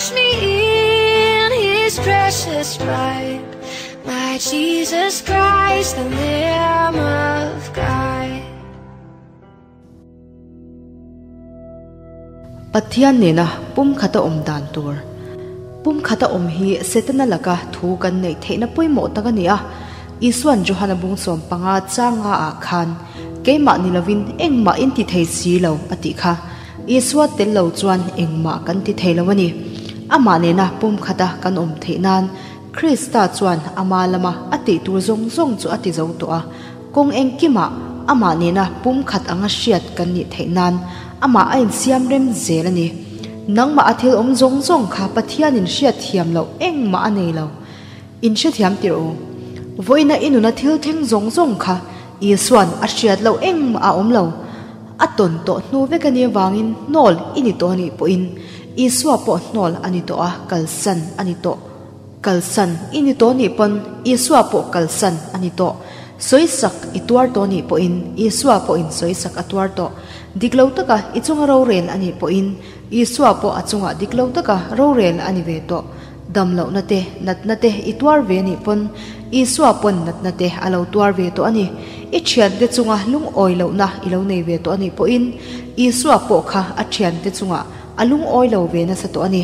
Wash me in His precious blood, my Jesus Christ, the Lamb of God. Pathian nena pumkhata awm dan tur. Pumkhata awm hi Setana laka thu kan neih theihna pawimawh tak a ni a. Isuan Johana bung 15 changa ah khan keimah ni lovin engmah in ti thei si lo a tih kha. Isua tel lo chuan engmah kan ti thei lo a ni. Amah nena pumkhata kan awm theih nan Krista chuan ama lama a tih tur zawng zawng chu a ti zo tawh a. Kawng engkimah amah nena pumkhat anga hriat kan nih theih nan amah a insiam rem zel a ni. Nangmah a thil awm zawng zawng kha Pathianin hriat thiam loh engmah a nei lo. In hrethiam tirh u. Vawiina i nuna thil thleng zawng zawng kha Isua'n a hriat loh engmah a awm lo. A tawn tawh hnu vek a nih avangin hnawl i ni tawh a nih pawhin Isua pawh hnawl a ni tawh a, kalsan a ni tawh. Kalsan i ni tawh nih pawn Isua pawh kalsan a ni tawh. Sawisak i tuar tawh nih pawhin Isua pawhin sawisak a tuar tawh. Dik lo taka i chunga rorel a nih pawhin Isua pawh a chungah dik lo taka rorel a ni ve tawh. Dam lohna te, natna te i tuar ve nih pawn Isua pawn natna te a lo tuar ve tawh a ni. I thiante chunga lungawi lohna i lo nei ve tawh a nih pawhin Isua pawh kha a thiante chungah a lungawi lo ve nasa tawh a ni.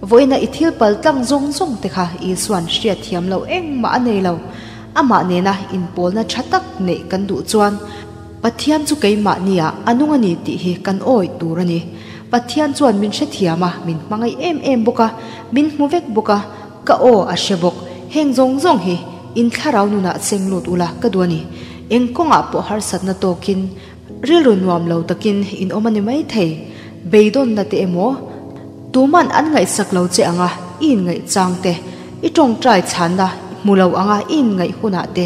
Vawiina i thil pal tlang zawng zawng te kha Isua'n hriat thiam loh engmah a nei lo. Amah nena inpawlna tha tak neih kan duh chuan Pathian chu keimahniah a nung a ni tih hi kan awih tur a ni. Pathian chuan min hrethiam a, min hmangaih em em bawk a, min hmu vek bawk a, ka aw a hre bawk. Heng zawng zawng hi in thlarau nunah seng lut ula ka duh a ni. Eng kawngah pawh harsatna tawkin Rilru nuam lo takin in awm a ni mai thei. Beidawnna te emaw, tuman an ngaihsak lo che anga i inngaih chang te, i tawngtai chhanna hmu lo anga i inngaih hunah te,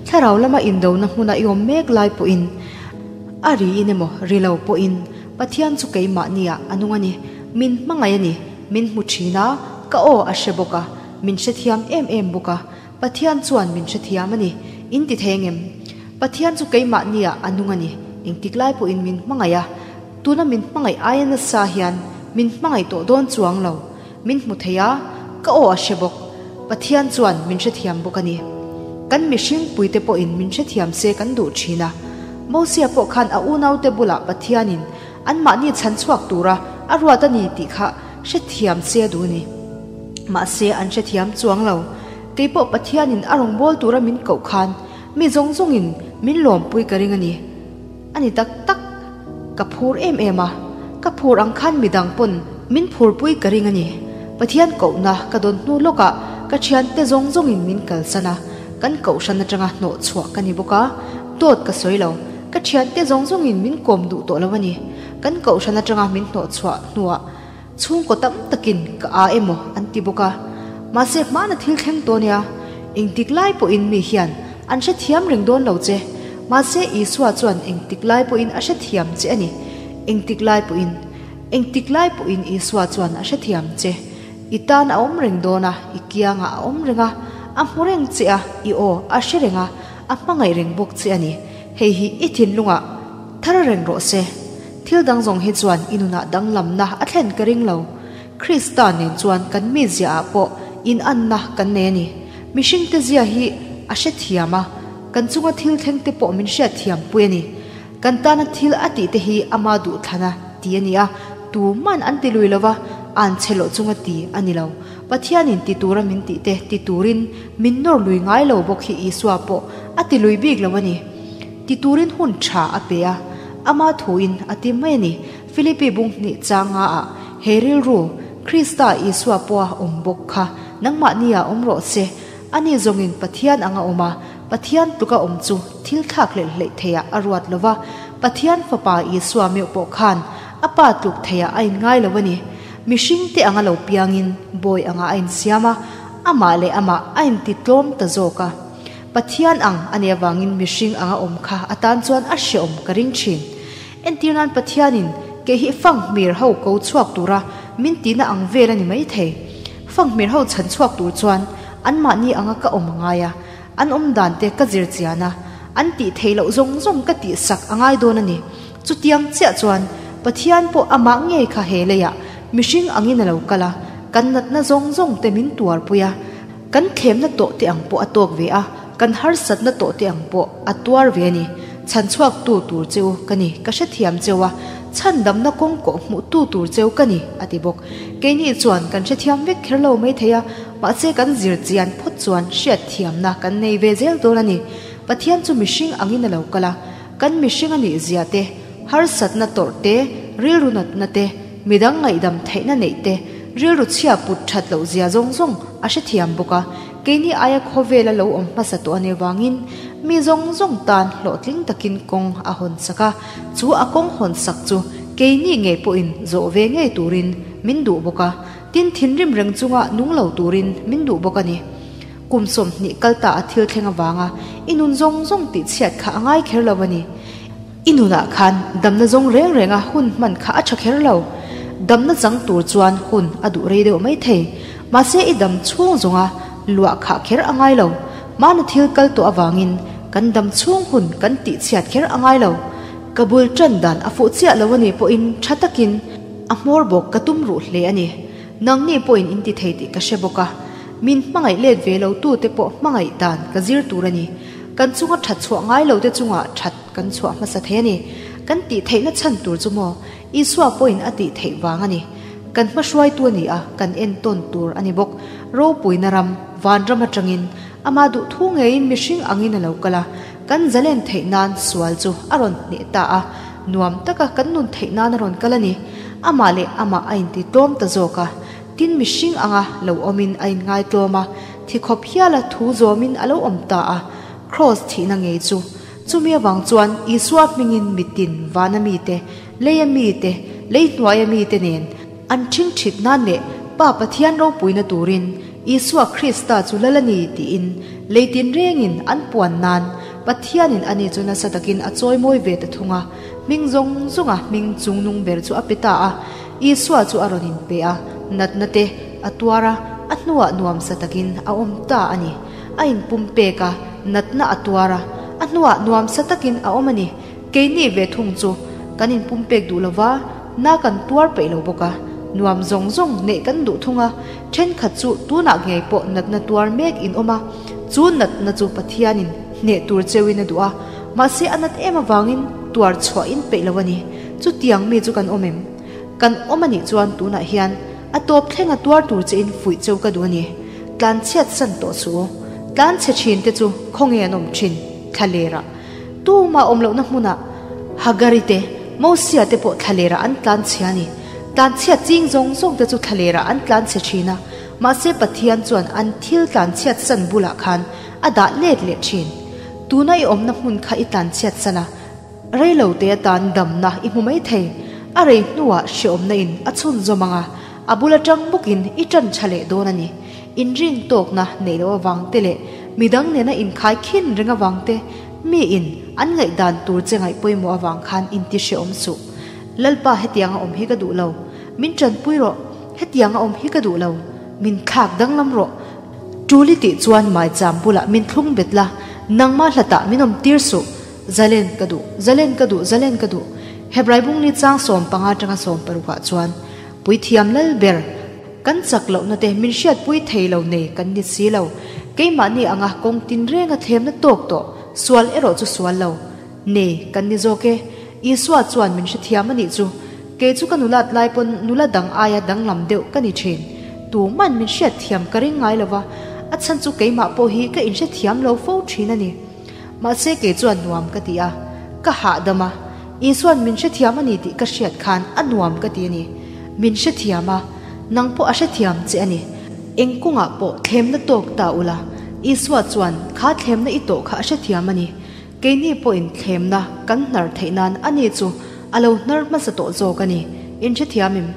thlarau lama indona hmuna i awm mek lai pawhin, a riin emaw ri lo pawhin Pathian chu keimahniah a nung a ni. Min hmangaih a ni. Min hmu thin a, ka aw a hre bawk a, min hrethiam em em bawk a. Pathian chuan min hrethiam a ni, in ti thei angem? Pathian chu keimahniah a nung a ni, engtik lai pawhin min hmangaih a, tuna min hmangaih aia nasa hian min hmangaih tawh dawn chuang lo, min hmu thei a, ka aw a hre bawk. Pathian chuan min hrethiam bawk a ni. Kan mihring puite pawhin min hrethiam se kan duh thin a. Mosia pawh khan a unaute bulah Pathianin anmahni chhan chhuak tura a ruat a ni tih kha hrethiam se a duh a ni. Mahse an hrethiam chuang lo. Keipawh Pathianin a rawngbâwl tura min koh khan mi zawng zawngin min lawmpui ka ring a ni. A ni tak tak. Ka phur em em a, ka phur ang khan midang pawn min phurpui ka ring a ni. Pathian kohna ka dawn hnu lawkah ka thiante zawng zawngin min kalsan a, kan kohhran atanga hnawh chhuah ka ni bawk a, dawt ka sawi lo. Ka thiante zawng zawngin min kawm duh tawh lo a ni. Kan kohhran atanga min hnawh chhuah hnuah Chhungkaw tam takin ka a emaw an ti bawk a, mahse hmana thil thleng tawh nia, engtik lai pawhin mi hian an hrethiam reng dawn lo che, mahse Isua chuan engtik lai pawhin a hrethiam che a ni, engtik lai pawhin, engtik lai pawhin Isua chuan a hrethiam che, i tan a awm reng dawn a, i kiangah a awm reng a, a hmu reng che a, i aw a hre reng a, a hmangaih reng bawk che a ni, hei hi i thinlungah thar reng rawh se. Thil dang zawng hi chuan i nunah danglamna a thlen ka ring lo. Krista nen chuan kan mizia ah pawh inanna kan nei a ni. Mihringte zia hi a hrethiam a, kan chunga thil thlengte pawh min hriatthiam pui a ni. Kan tana thil a tihte hi ama duhthlana ti a ni a, tuman an ti lui lova, an che loh chunga ti a ni lo. Pathianin ti tura min tihte ti turin min nawr lui ngai lo bawk hi Isua pawh a ti lui bik lo a ni. Ti turin hun tha a pe a, ama thuin a ti mai a ni. Philippi bung hnih changa ah he rilru, Krista Isua pawha awm bawk kha nangmahnia awm rawh se, ani zawngin Pathian anga awm a, Pathian tluka awm chu thil thlak hlelh hleih theiah a ruat lo va, Pathian Fapa Isua meuh pawh khan a Pa tluk theiah a inngai lo a ni. Mihring te anga lo piangin bawi anga a insiam a, amah leh amah a intitlawm ta zawk a. Pathian ang a nih avangin mihring anga awm kha a tan chuan a hreawm ka ring thin. Entir nan Pathianin kei hi fanghmir ho ko chhuak tura min tihna ang vel a ni mai thei. Fanghmir ho chhan chhuak tur chuan anmahni anga ka awm a ngai a, an awm dan te ka zir chian a, an tih theih loh zawng zawng ka tih sak a ngai dawn a ni. Chutiang chiah chuan Pathian pawh amah ngei kha he leiah mihring angin a lo kal a. Kan natna zawng zawng te min tuarpui a, kan thlemna tawh te ang pawh a tawk ve a, kan harsatna tawh te ang pawh a tuar ve a ni. Chhan chhuaktu tur cheu ka ni, ka hrethiam cheu a, chhandamna kawng kawh hmuhtu tur cheu ka ni, a ti bawk. Keini chuan kan hrethiam vek kher lo maithei a, mahse kan zir chian phawt chuan hriatthiamna kan nei ve zel dawn a ni. Pathian chu mihring angin a lo kal a, kan mihring a nih zia te, harsatna tawrh te, rilru natna te, midang ngaihdam theihna neih te, rilru chhia put that loh zia zawng zawng a hrethiam bawk a, keini aia khawvela lo awm hmasa tawh a nih vangin mi zawng zawng tan hlawhtling takin kawng a hawn sak a, chu a kawng hawn sak chu keini ngei pawhin zawh ve ngei turin min duh bawk a, tin thinrim reng chunga nung lo turin min duh bawk a ni. Kum 20 kal ta a thil thleng avanga i nun zawng zawng tih chhiat kha a ngai kher lo a ni. I nunah khan damna zawng reng renga hun hman kha a tha kher lo. Damna chang tur chuan hun a duh rei deuh mai thei. Mahse i dam chhung zawnga luah khah kher a ngai lo. Mahna thil kal tawh avangin kan dam chhung hun kan tih chhiat kher a ngai lo. Ka bul tan dan a fuh chiah lo a nih pawhin tha takin a hmawr bawk ka tum ruh hle a ni. Nangni pawhin in ti thei tih ka hre bawk a. Min hmangaih let ve lo tute pawh hmangaih dan ka zir tur a ni. Kan chunga that chhuah ngai lo te chungah that kan chhuah hmasa thei a ni. Kan tih theihna chhan tur chu maw? Isua pawhin a tih theih vang a ni. Kan hmahruaitu a ni a, kan entawn tur a ni bawk. Ropuina ram, vanram atangin, amah duh thu ngeiin mihring angin a lo kal a, kan zalen theih nan sual chu a rawn hneh ta a, nuam taka kan nun theih nan a rawn kal a ni. Amah leh amah a inti tlawm ta zawk a. Tin mihring anga lo awmin a inngaitlawm a, thikhawp hiala thu zawmin a lo awm ta a, Kraws thihna ngei chu. Chumi avang chuan Isua hmingin mitin vana mite, leia mite, lei hnuaia mite nen an ṭhing ṭhit nan leh Pa Pathian ropuina turin Isua Krista chu lal a ni tiin lei tinrengin an puan nan Pathianin ani chu nasa takin a chawimawi ve ta thung a, hming zawng zawnga hming chungnung ber chu a pe ta a. Isua chu a rawn inpe a, natna te a tuar a, a hnuah nuamsa takin a awm ta a ni. A inpumpek a, natna a tuar a, a hnuah nuamsa takin a awm a ni. Keini ve thung chu kan inpumpek duh lova, na kan tuar peih lo bawk a, nuam zawng zawng neih kan duh thung a, thenkhat chu tunah ngei pawh natna tuar mek in awm a, chu natna chu Pathianin hneh tur cheuin a duh a, mahse a nat em avangin tuar chhuah in peih lo a ni. Chutiang mi chu kan awm em? Kan awm a nih chuan tunah hian a tawp thlenga tuar tur che in fuih cheu ka duh a ni. Tlan chhiat san tawh suh u. Tlan chhe thin te chu khawnge an awm thin? Thlalerah. Tumah awm lohna hmunah Hagari te, Mosia te pawh thlalerah an tlan chhia a ni. Tlan chhiat ching zawng zawng te chu thlalerah an tlan chhe thin a, mahse Pathian chuan an thil tlan chhiat san bulah khan a dah let leh thin. Tuna i awmna hmun kha i tlan chhiat san a. Rei lo te atan damna i hmu mai thei. A rei hnuah hreawmna in a chhunzawm ang a, a bul atang bawkin i tan tha leh dawn a ni. Inrin tawkna neih loh avang te leh midang nena inkhai khin reng avang te mi in an ngaihdan tur che ngaih pawimawh avang khan inti hreawm suh. Lalpa hetianga awm hi ka duh lo. Min tanpui rawh. Hetianga awm hi ka duh lo. Min thlak danglam rawh. Tuli tih chuan maicham bulah min thlung bet la, nangmah hlatah min awm tir suh. Zalen ka duh, zalen ka duh, zalen ka duh. Hebrai bungli chang 15 atanga 60 ah chuan Puithiam lal ber kan chak lohna te min hriatpui thei lo nei kan ni si lo. Keimahni anga kawng tinrenga thlemna tawk tawh sual erawh chu sual lo nei kan ni zawk e. Isua chuan min hrethiam a nih chu. Kei chu ka nulat lai pawn nula dang aia danglam deuh ka ni thin. Tuman min hriatthiam ka ring ngai lova, a chhan chu keimah pawh hi ka inhrethiam lo fo thin a ni. Mahse kei chuan nuam ka ti a, ka hahdam a, Isua'n min hrethiam a ni tih ka hriat khan a nuam ka ti a ni. Min hrethiam a, nang pawh a hrethiam che a ni. Eng kawngah pawh thlemna tawk ta ula, Isua chuan kha thlemna i tawh kha a hrethiam a ni. Keini pawhin thlemna kan hnar theih nan ani chu a lo hnar hmasa tawh zawk a ni. In hrethiam em?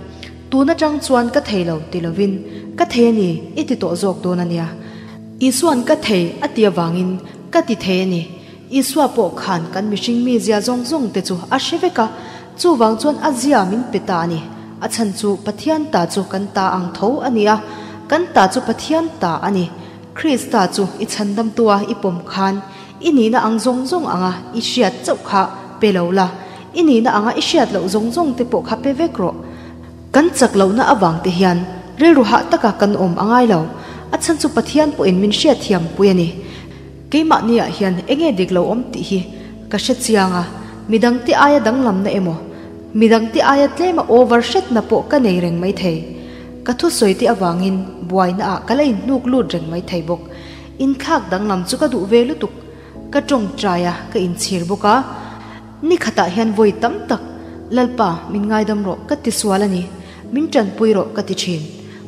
Tun atang chuan ka thei lo ti lovin, ka thei a ni i ti tawh zawk dawn a nia. Isua'n ka thei a ti avangin ka ti thei a ni. Isua pawh khan kan mihring mi zia zawng zawng te chu a hre vek a, chuvang chuan a zia min pe ta a ni. A chhan chu Pathian ta chu kan ta ang tho a ni a, kan ta chu Pathian ta a ni. Krista chu i chhandamtua i pawm khan i nihna ang zawng zawng anga i hriat chauh kha pe lo la, i nihna anga i hriat loh zawng zawng te pawh kha pe vek rawh. Kan chak lohna avang te hian Rilru hah taka kan awm a ngai lo. A chhan chu Pathian pawhin min hriatthiam pui a ni. Keimahniah hian enge dik lo awm tih hi ka hre chiang a, midangte aia danglamna emaw, midangte aia tlema over hretna pawh ka nei reng maithei. Ka thusawi te avangin buaina ah ka la inhnuk lut reng maithei bawk. Inthlak danglam chu ka duh ve lutuk. Ka tawngtai a, ka inchhir bawk a. Ni khatah hian vawi tam tak, Lalpa, min ngaidam rawh, ka ti sual a ni. Min tanpui rawh, ka ti thin.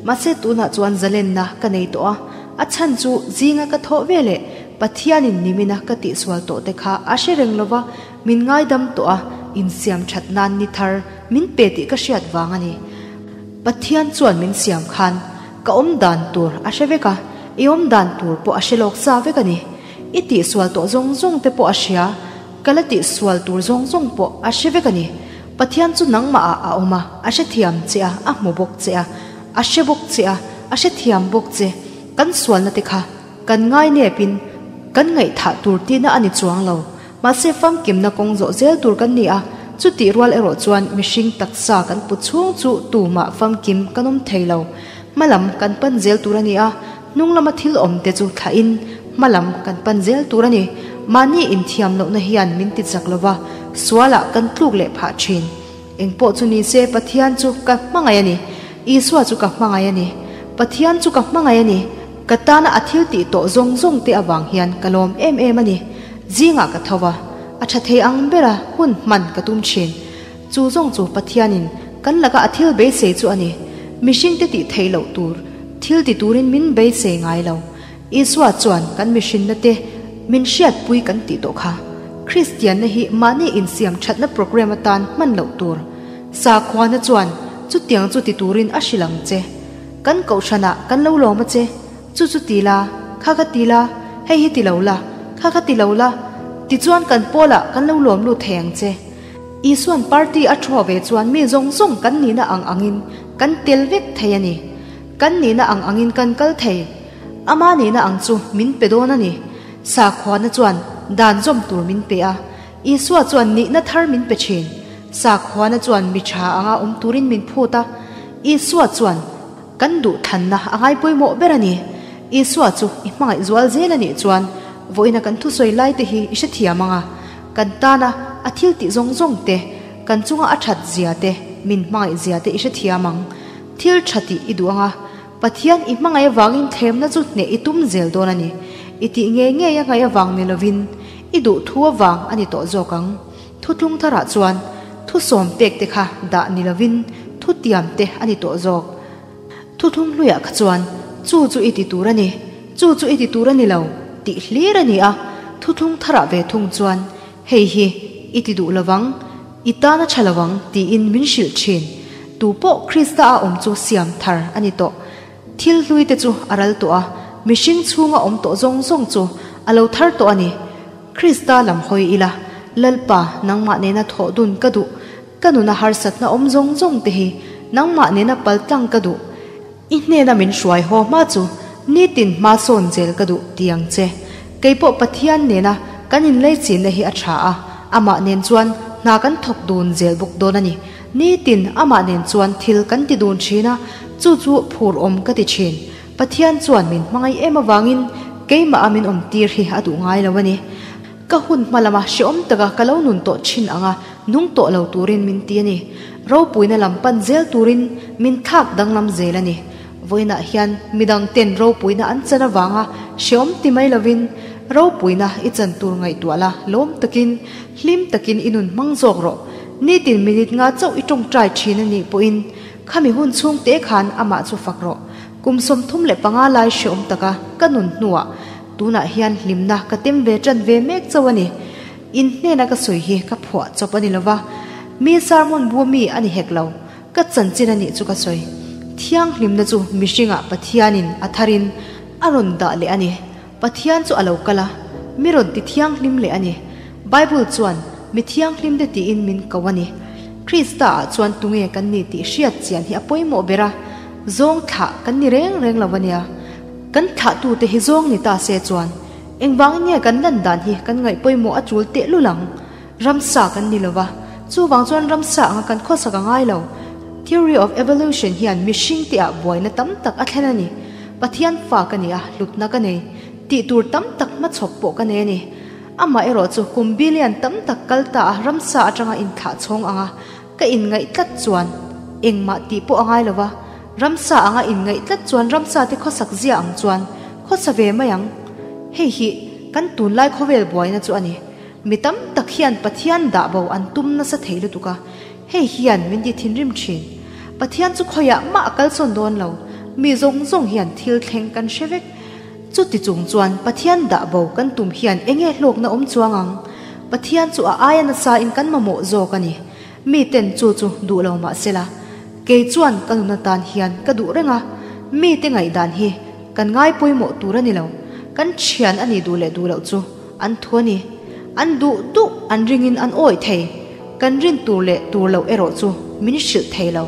Mahse tunah chuan zalenna ka nei tawh a, a chhan chu zinga ka thawh ve leh Pathianin nimina ka tihsual tawh te kha a hre reng lova, min ngaidam tawh a, insiam that nan ni thar min pe tih ka hriat vang a ni. Pathian chuan min siam khan ka awm dan tur a hre vek a, i awm dan tur pawh a hre lawk sa vek a ni. I tihsual tawh zawng zawng te pawh a hria, ka la tihsual tur zawng zawng pawh a hre vek a ni. Pathian chu nangmah ah a awm a, a hrethiam che a, a hmu bawk che a, a hre bawk che a, a hrethiam bawk che. Kan sualna te kha kan ngai nepin kan ngaihthah tur tihna a ni chuang lo. Mahse famkimna kawng zawh zel tur kan ni a, chutih rual erawh chuan mihring taksa kan pu chhung chu tumah famkim kan awm thei lo. Hmalam kan pan zel tur a ni a, hnung lama thil awm te chu thlahin hmalam kan pan zel tur a ni. Mahni inthiam lohna hian min ti chak lova, sualah kan tluk leh phah thin. Engpawh chu ni se Pathian chu ka hmangaih a ni. Isua chu ka hmangaih a ni. Pathian chu ka hmangaih a ni. Ka tana a thil tih tawh zawng zawng te avang hian ka lawm em em a ni. Zingah ka tho va, a tha thei ang bera hun hman ka tum thin. Chu zawng chu Pathianin kan laka a thil beisei chu a ni. Mihringte tih theih loh tur thil ti turin min beisei ngai lo. Isua chuan kan mihrinna te min hriatpui kan tih tawh kha. Kristianna hi mahni insiam thatna program atan hman loh tur. Sakhuana chuan chutiang chu ti turin a hrilh ang che. Kan kohhranah kan lo lawm a che. Chu chu ti la, kha kha ti la, hei hi ti lo la, kha kha ti lo la, tichuan kan pawlah kan lo lawm lut thei ang che. Isuan party a thuah ve chuan mi zawng zawng kan nihna ang angin kan tel vek thei a ni. Kan nihna ang angin kan kal thei. Ama nihna ang chu min pe dawn a ni. Sakhuana chuan dan zawm tur min pe a, Isua chuan nihna thar min pe thin. Sakhuana chuan mi tha anga awm turin min phut a, Isua chuan kan duh thanna a ngai pawimawh ber a ni. Isua chu i hmangaih zual zel a nih chuan vawiina kan thusawi lai te hi i hrethiam ang a, kan tana a thil tih zawng zawng te, kan chunga a that zia te, min hmangaih zia te i hrethiam ang. Thil tha tih i duh ang a, Pathian i hmangaih avangin thlemna chu hneh i tum zel dawn a ni. I tih ngei ngei a ngaih avang ni lovin i duh thu avang a ni tawh zawk ang. Thutlung tharah chuan thusawm pek te kha dah ni lovin thutiam te a ni tawh zawk. Thuthlung hluiah kha chuan chu chu i ti tur a ni, chu chu i ti tur a ni lo tih hlir a ni a, thuthlung tharah ve thung chuan hei hi i ti duh lovang, i tan a tha lovang tiin min hrilh thin. Tu pawh Krista a awm chu siam thar a ni tawh. Thil hlui te chu a ral tawh a, mihring chhunga awm tawh zawng zawng chu a lo thar tawh a ni. Krista lam hawi ila, Lalpa, nangmah nena thawh dun ka duh. Ka nuna harsatna awm zawng zawng te hi nangmah nena pal tlang ka duh. I hnena min hruai haw hma chu nitin hma sawn zel ka duh ti ang che. Keipawh Pathian nena kan inleichinna hi a tha a, amah nen chuan hna kan thawk dun zel bawk dawn a ni. Nitin amah nen chuan thil kan ti dun thin a, chu chu phur awm ka ti thin. Pathian chuan min hmangaih em avangin keimah a min awm tir hi a duh ngai lo a ni. Ka hun hma lama hreawm taka ka lo nun tawh thin anga nung tawh lo turin min ti a ni. Ropuina lam pan zel turin min thlak danglam zel a ni. Vawiinah hian midang ten ropuina an chan avanga hreawm ti mai lovin ropuina i chan tur ngaihtuah la lawm takin hlim takin i nun hmang zawk rawh. Nitin minute nga chauh i tawngtai thin a nih pawhin khami hun chhung te khan amah chu fak rawh. Kum 35 lai hreawm taka ka nun hnuah Tunah hian hlimna ka tem ve tan ve mek chauh a ni. In hnena ka sawi hi ka phuah chawp a ni lova, mi sermon bu mi a ni hek lo, ka chanchin a nih chu ka sawi. Thianghlimna chu mihringah Pathianin a tharin a rawn dah leh a ni. Pathian chu a lo kal a, mi rawn ti thianghlim leh a ni. Bible chuan mi thianghlimte tiin min ko a ni. Krista-ah chuan tunge kan ni tih hriat chian hi a pawimawh ber a, zawng thlah kan ni reng reng lo a nia. Kan thlahtute hi zawng ni ta se chuan engvangin nge kan lan dan hi kan ngaih pawimawh a tul teh lul ang? Ramsa kan ni lova, chuvang chuan ramsa anga kan khawsak a ngai lo. Theory of evolution hian mihring te ah buaina tam tak a thlen a ni. Pathian fa ka ni a, hlutna ka nei. Tih tur tam tak hmachhawp pawh ka nei a ni. Amah erawh chu kum billion tam tak kal ta a ramsa atanga inthlah chhawng anga ka inngaih tlat chuan engmah tih pawh a ngai lo va, ramsa anga inngaih tlat chuan ramsa te khawsak zia ang chuan khawsa ve mai ang. Hei hi kan tunlai khawvel buaina chu a ni. Mi tam tak hian Pathian dah bo an tum nasa thei lutuk a, hei hian min ti thinrim thin. Pathian chu khawiah mah a kalsawn dawn lo, mi zawng zawng hian thil thleng kan hre vek. Chuti chung chuan Pathian dah bo kan tum hian enge hlawkna awm chuang ang? Pathian chu a aia nasa in kan mamawh zawk a ni. Mi ten chu chu duh lo mah sela, kei chuan ka nun atan hian ka duh reng a, mi te ngaihdan hi kan ngai pawimawh tur a ni lo. Kan thian a nih duh leh duh loh chu an thu a ni. An duh duh an ringin an awih thei. Kan rin tur leh tur loh erawh chu min hrilh thei lo.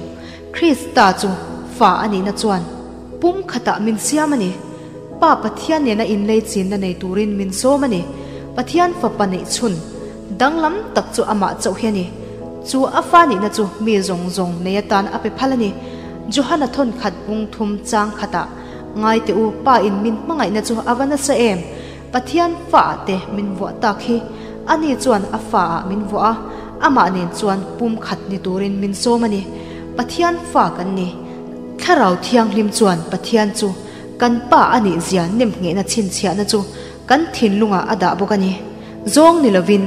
Krista chu fa a nihna chuan pum khatah min siam a ni. Pa Pathian nena inlei chinna nei turin min sawm a ni. Pathian Fapa neih chhun danglam tak chu amah chauh hi a ni. Chu a fa nihna chu mi zawng zawng nei atan a pe phal a ni. Johana thawn khat bung thum chang khatah, Ngai teh u, Pa in min hmangaihna chu a va nasa em? Pathian fa ah te min vuah tak hi. Ani chuan a fa ah min vuah a, amah nen chuan pum khat ni turin min sawm a ni. Pathian fa kan ni. Thlarau Thianghlim chuan Pathian chu kan Pa a nih zia nemnghehna chhinchhiahna chu kan thinlungah a dah bawk a ni. Zawng ni lovin,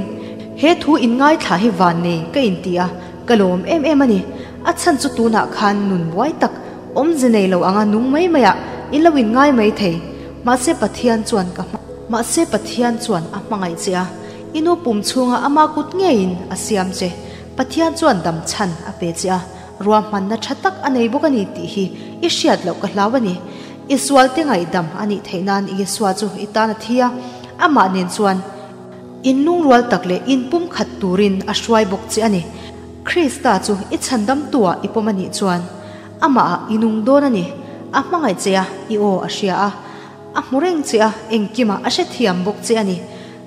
he thu inngaithla hi van nei ka inti a, ka lawm em em a ni. A chhan chu tunah khan nun buai tak, awmze nei lo anga nung mai maiah i lo inngai mai thei. Mahse Pathian chuan ka hma. Mahse Pathian chuan a hmangaih che a, i nu pum chhunga ama kut ngeiin a siam che. Pathian chuan dam chhan a pe che a, ruahmanna tha tak a nei bawk a ni tih hi i hriat loh ka hlau a ni. I sualte ngaihdam a nih theih nan Isua chu i tan a thi a, amah nen chuan in lungrual tak leh in pumkhat turin a hruai bawk che a ni. Krista chu i chhandamtuah i pawm a nih chuan amah ah i nung dawn a ni. A hmangaih che a, i aw a hria a, a hmu reng che a, engkimah a hrethiam bawk che a ni.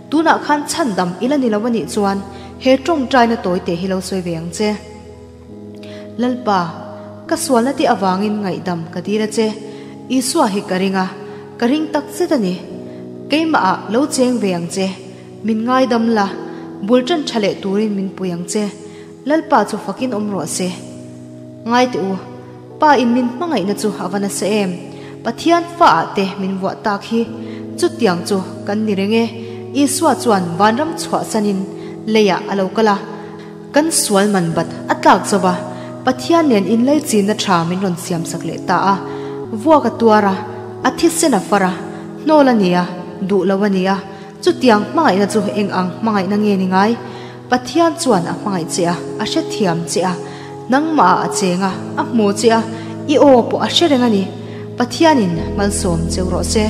Tunah khan chhandam i la ni lo a nih chuan he tawngtaina tawi te hi lo sawi ve ang che. Lalpa, ka sualna te avangin ngaihdam ka dil a che. Isua hi ka ring a, ka ring tak zet a ni. Keimah ah lo cheng ve ang che. Min ngaidam la, bul tan tha leh turin min pui ang che. Lalpa chu fakin awm rawh se. Ngai teh u, Pa in min hmangaihna chu a va nasa em! Pathian fa ah te min vuah tak hi. Chutiang chu kan ni reng e. Isua chuan vanram chhuahsanin leiah a lo kal a. Kan sual man bat a tlak zo va, Pathian nen inlaichinna tha min rawn siamsak leh ta a. Vuak a tuar a, a thisen a far a, hnawl a ni a, duh lo a ni a. Chutiang hmangaihna chu eng ang hmangaihna nge ni ngai? Pathian chuan a hmangaih che a, a hrethiam che a, nangmah ah a cheng a, a hmu che a, i aw pawh a hre reng a ni. Pathianin malsawm cheu rawh se.